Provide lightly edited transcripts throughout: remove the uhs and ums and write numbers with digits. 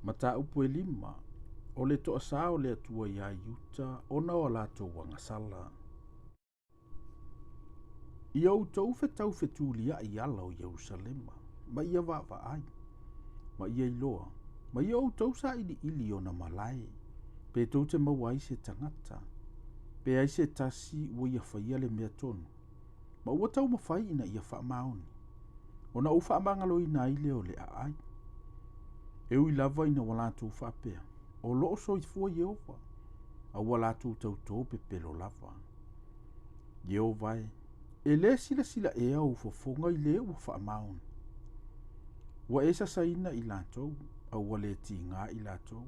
Mataupu e lima, o le toʻasā o le Atua iā Iuta ona o a latou agasala. Ia outou fetau fetuliaʻi i ala o Ierusalema, ma ia vaavaai, ma ia iloa, ma ia outou sailiili i ona malae, pe tou te maua ai se tagata, pe ai se tasi ua ia faia le mea tonu, ma ua taumafai ina ia faamaoni, ona ou faamagaloina ai lea o le aai. E ui lava ina ua latou faapea, O loo soifua Ieova, a ua latou tautō pepelo lava. Ieova e, e lē silasila ea ou fofoga i lē ua faamaoni. Ua e sasaina i latou, a ua lē tigā i latou.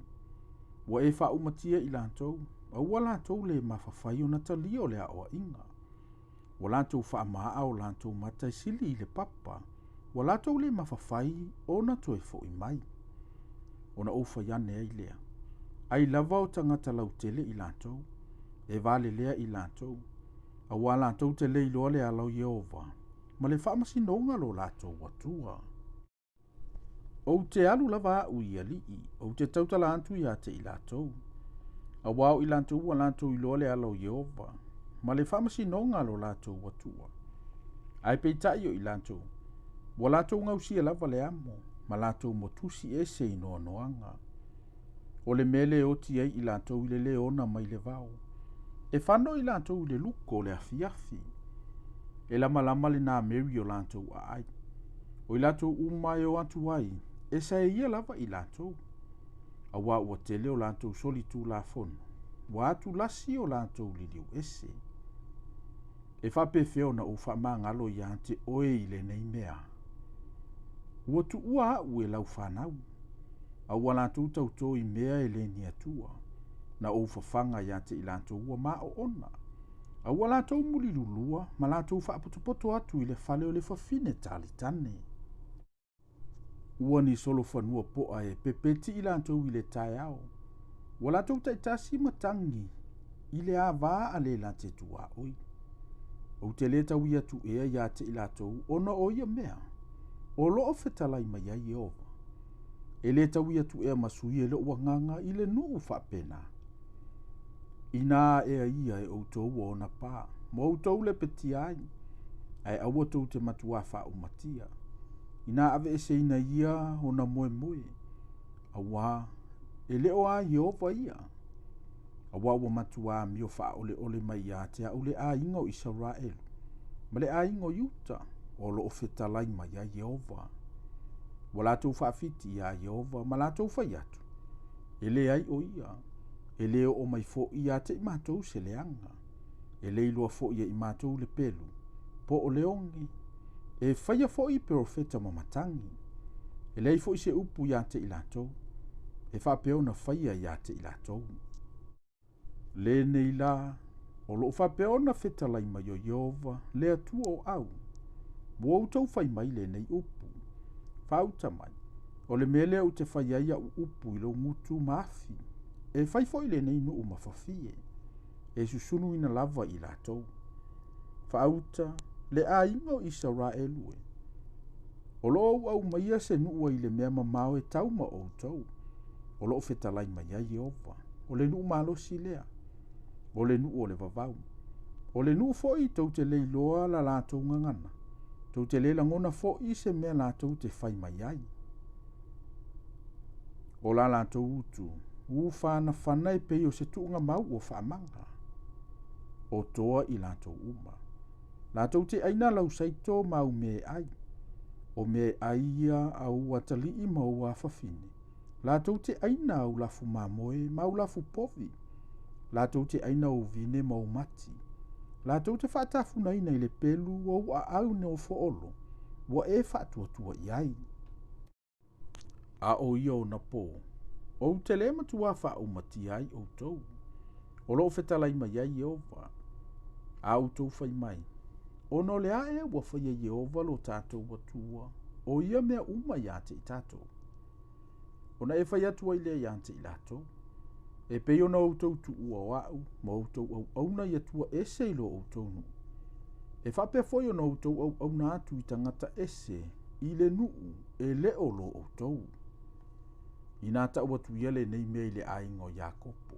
Ua e faaumatia i latou, a ua latou lē mafafai ona talia o le aoaiga. Ua latou faamaa o latou mata e sili i le papa, ua latou lē mafafai ona toe foʻi mai. Ona ou fai ane ai lea, ai lava o tagata lautele i latou, e valelea i latou, auā latou te lē iloa le ala o Ieova, ma le faamasinoga a lo latou Atua. Ou te alu lava au i alii, ou te tautala atu ia te i latou, auā o i latou ua latou iloa le ala o Ieova, ma le faamasinoga a lo latou Atua. Ae peitai o i latou, ua latou gausia lava le amo, ma latou motusi ese i noanoaga. O le mea lea e oti ai i latou i le lē ona mai le vao, e fano i latou i le luko o le afiafi. E lamalama le nameri o latou aai. O i latou uma e o atu ai, e saeia lava i latou, auā ua tele o latou solitulafono, ua atulasi o latou liliu ese. E faapefea ona ou faamagalo iā te oe i lenei mea? Ua tuua aʻu e lau fanau, a ua latou tautō i mea e le ni Atua. Na ou fafaga iā te i latou ua maoona, a ua latou mulilulua ma latou faapotopoto atu i le fale o le fafine talitane. Ua ni solofanua poa e pepeti i latou i le taeao, ua latou taitasi ma tagi i le avā a le la te tuaoi. Ou te lē taui atu ea iā te i latou ona o ia mea, o loo fetalai mai ai Ieova. E lē taui atu ea ma sui e loʻu agaga i le nuu faapena. Inā aʻea ia e ʻoutou o ona pā, ma outou lepetia ai, ae aua tou te matuā faaumatia. Inā aveeseina ia ona moemoe, auā e le o a Ieova ia, auā ua matuā amio faaʻoleʻole mai iā te aʻu le ʻaiga o ʻIseraʻelu, ma le ʻaiga o Iuta, o loo fetalai mai ai Ieova. Ua latou faafiti iā Ieova ma latou fai atu, E leai ʻo ia, e lē oo mai foʻi iā te i matou se leaga, e lē iloa foʻi e i matou le pelu, po o le oge, e faia foʻi perofeta ma matagi. E leai foʻi se upu iā te i latou, e faapea ona faia iā te i latou. Lenei lā, o loo faapea ona fetalai mai o Ieova, le Atua o au, ua outou fai mai lenei upu, Faauta mai, o le mea lea ou te fai ai aʻu upu i lou gutu ma afi, e fai foʻi lenei nuu ma fafie, e susunuina lava i latou. Faauta, le aiga o Isaraelu e, o loo ou aumaia se nuu ai le mea mamao e tau ma outou, o loo fetalai mai ai Ieova, o le nuu malosi lea, o le nuu o le vavau, o le nuu foʻi tou te lē iloa la latou gagana, tou te lē lagona foʻi se mea latou te fai mai ai. O la latou utu, ufanafana e pei o se tuugamau ua faamaga, o toa i latou uma. Latou te ʻaina lau saito ma au mea e ʻai, o mea e ʻai ia a ou atalii ma ou afafine, latou te ʻaina au lafu mamoe ma au lafu povi, latou te ʻaina ou vine ma ou mati, latou te faatafunaina i le pelu ou aau nofoolo ua e faatuatua i ai. A o ia ona pō, ou te lē matuā faaumatia ai ʻoutou, o loo fetalai mai ai Ieova. A outou fai mai, Ona o le a ea ua faia Ieova lo tatou Atua o ia mea uma iā te i tatou? Ona e fai atu ai lea iā te i latou, E pei ona outou tuua o aʻu ma outou auauna i Atua ese i lo outou nuu, e faapea foi ona outou auauna atu i tagata ese i le nuu e le o lo outou. Inā tau atu ia lenei mea i le aiga o Iakopo,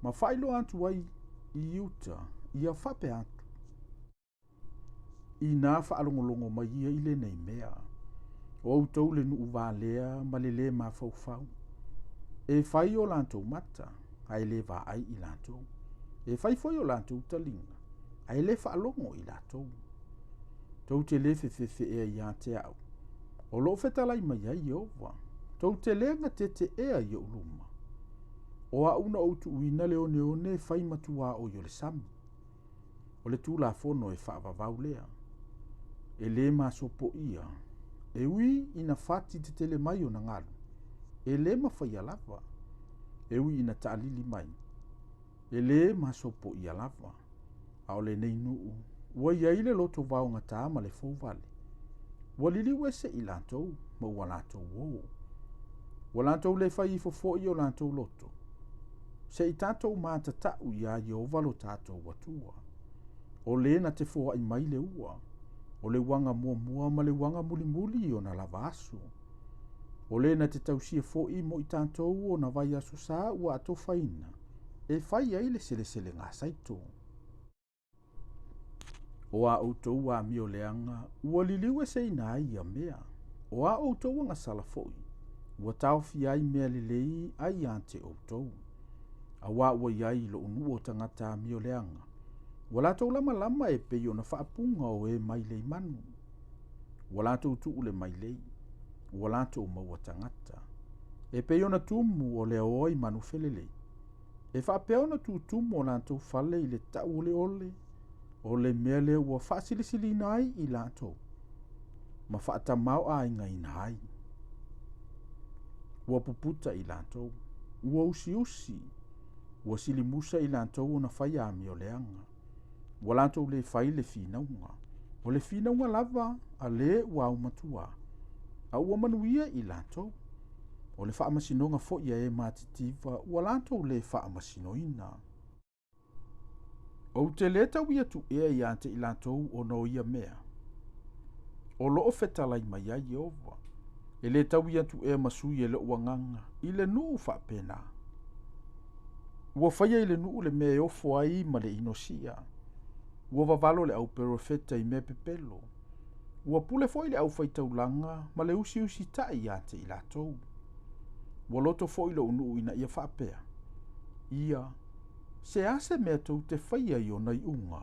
ma faailoa atu ai i Iuta, ia faapea atu, Inā faalogologo mai ia i lenei mea, o outou le nuu valea ma le lē mafaufau, e fai o latou mata, ae le vaai i latou, e fai foi o latou taliga, ae le faalogo i latou. Tou te lē fefefe ea iā te a'u, o loo fetalai mai ai Ieova, tou te lē gatete ea i oʻu luma. O a'u na ou tuuina le oneone e fai ma tuaoi o le sami. O le tulafono e faavavau lea. E lē masopoia, e ui ina fati tetele mai ona galu, e lē mafaia lava, e ui ina taalili mai, e lē masopoia lava. A o lenei nuu, ua i ai le loto vaogatā ma le fouvale. Ua liliu ese i latou ma ua latou ō. Ua latou le fai ifo foi o latou loto, se i tatou matatau iā Ieova lo tatou Atua. O lē na te foai mai le ua, o le uaga muamua ma le uaga mulimuli i ona lava aso. O lē na te tausia foi mo i tatou ona vaiaso sa ua atofaina, e fai ai le seleselega saito. O a outou amioleaga ua liliu eseina ai ia mea, o a outou agasala foi, ua taofia ai mea lelei ai ia te outou. Auā ua i ai i lou nuu o tagata amioleaga, ua latou lamalama e pei ona faapuga o e mailei manu. Ua latou tuu le mailei, ua latou maua tagata. E pei ona tumu o le aoa i manu felelei. E faapea ona tutumu o latou fale i le tauoleole, o le mea lea ua faasilisiliina ai i latou, ma faatamaoaigaina ai. Ua puputa i latou, ua usiusi, ua silimusa i latou ona fai amioleaga. Ua latou le fai le finauga, o le finauga lava a le ua aumatuā, a ua manuia i latou. O le faamasinoga foi a e matitiva ua latou le faamasinoina. Ou te lē taui atu ea iā te i latou ona o ia mea, o loo fetalai mai ai Ieova, e lē taui atu ea ma sui e loʻu agaga i le nuu faapena. Ua faia i le nuu le mea e ofo ai ma le inosia. Ua vavalo le auperofeta i mea pepelo. Ua pule foi le aufaitaulaga ma le usiusitai iā te i latou. Ua loto foi loʻu nuu ina ia faapea, Ia, se a se mea tou te faia i ona iuga?